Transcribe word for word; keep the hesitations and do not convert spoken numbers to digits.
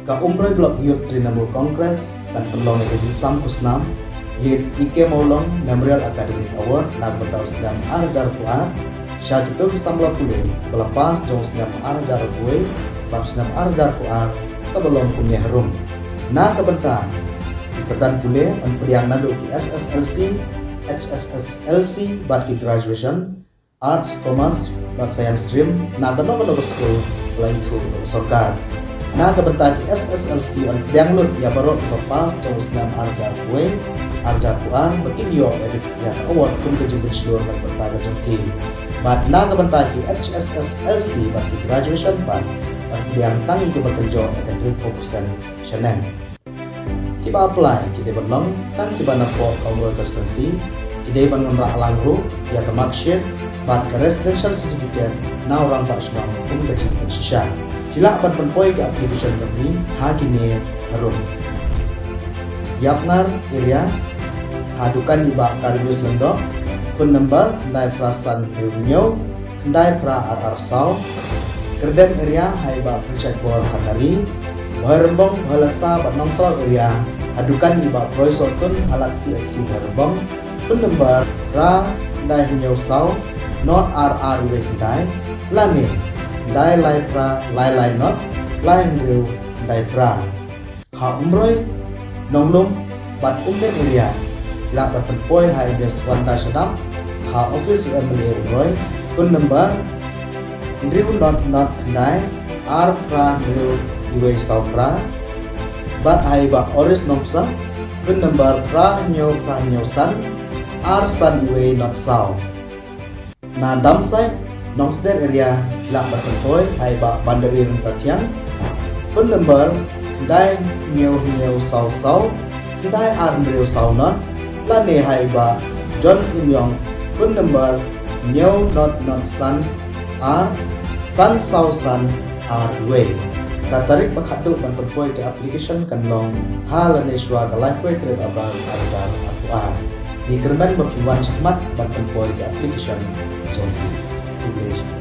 Ka Umroi Block Youth Trinamool Congress kan pynlong ïa ka jingsam khusnam Lit E K Mawlong Memorial Academic Award na ka bynta u snem ar hajar arphew ar sha kito ki samla pule kiba la pass jong u snem ar hajar arphew wei bad u snem ar hajar arphew ar kaba long kumne harum. Na ka bynta ki kyrdan pule yn pdiang naduh ki S S L C, H S S L C bad ki graduation, Arts, Commerce bad Science stream na kano kano ka skul ba la ïathuh da ka sorkar. Na ka bynta ki S S L C yn pdiang lut ïa baroh kiba pass jong u snem ar hajar arphew wei, ar hajar arphew ar ba kin ïoh ïa ka, ïa ka award kum ka jingpynshlur na ka bynta ka jong ki. Bad na ka bynta ki H S S L C bad ki graduation pat yn pdiang tang ïa kiba kynjoh ïa ka hynriewphew percent shaneng. Kiba apply ki dei ban long tang kiba napoh ka Umroi constituency, ki dei ban wanrah lang ruh ïa ka marksheet bad ka residential certificate na u rangbah shnong kum ka jingpynshisha. Phi lah ban pynpoi ka application jong phi ha kine harum: Yapngar area, ha dukan i Bah Karius Lyngdoh, phone number khyndai phra san hynriew hynñiew khyndai phra ar ar saw. Kyrdem area ha i Bah Pynshait Bor Harnari. Bhoirymbong, Bhoilasa bad Nongtraw area ha dukan i Bah Proiso Tun ha lad C H C Bhoirymbong. Phone number phra khyndai hynñiew saw not ar ar wei khyndai lane khyndai lai phra lai lai not lai hynriew khyndai phra. Ha Umroi, Nonglum bad Umden area, phi lah ban pynpoi ha i Miss Wanda Shadap ha office u M L A Umroi, phone number hynriew not not khyndai ar phra hynriew iwei saw phra, bad ha i Bah Oris Nongpsa, phone number phra hynñiew phra hynñiew san ar san iwei not saw. Na Damsait, Nongsder area, phi lah ban pynpoi ha i Bah Bandari Ryntathiang, phone number khyndai hynñiew hynñiew saw saw khyndai ar hynriew saw not lane ha i Bah John Simiong, phone number hynñiew not not san ar san saw san ar wei. Ka tarik ba khatduh ban pynpoi ka application kan long ha lane shuwa ka laiphew tarik August ar hajar arphew ar. Ngi kyrmen ba phi wan shakhmat ban pynpoi ka application jong phi. Khublei shibun.